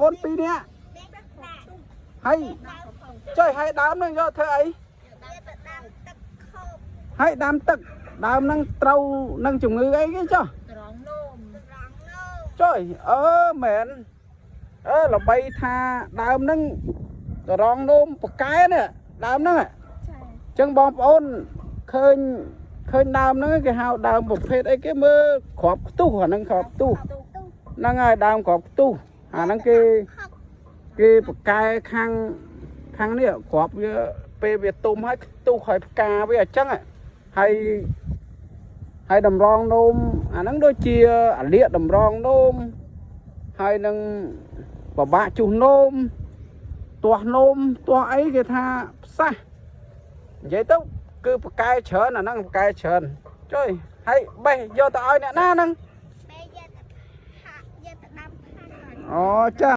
អូនពីរនាក់ហើយចុយហើយដើមហ្នឹងយកធ្វើអីហើយដាំទឹកដើមហ្នឹងត្រូវនឹងជំងឺអីគេចុះ ត្រង់នោម ចុយអឺមែនអឺល្បីថាដើមហ្នឹងតរងនោមប៉កែនេះដើមហ្នឹង ចា អញ្ចឹងបងប្អូនឃើញឃើញដើមហ្នឹងគេហៅដើមប្រភេទអីគេមើលក្របខ្ទុះអាហ្នឹងក្របខ្ទុះហ្នឹងហើយដើមក្របខ្ទុះអាហ្នឹងគេគេប៉កែខាងខាងនេះក្របវាពេលវាទុំហើយខ្ទុះហើយផ្កាវាអញ្ចឹងហើយហើយតម្រងនោមអាហ្នឹងដូចជាអាលៀកតម្រងនោមហើយនឹងបបាក់ជុះនោមទាស់នោមទាស់អីគេថាផ្សះ និយាយទៅគឺប៉កែច្រើនអាហ្នឹងប៉កែច្រើនចុយហើយបេះយកទៅឲ្យអ្នកណាហ្នឹង បែយកទៅហាក់យកទៅដាំផាក់ អូចា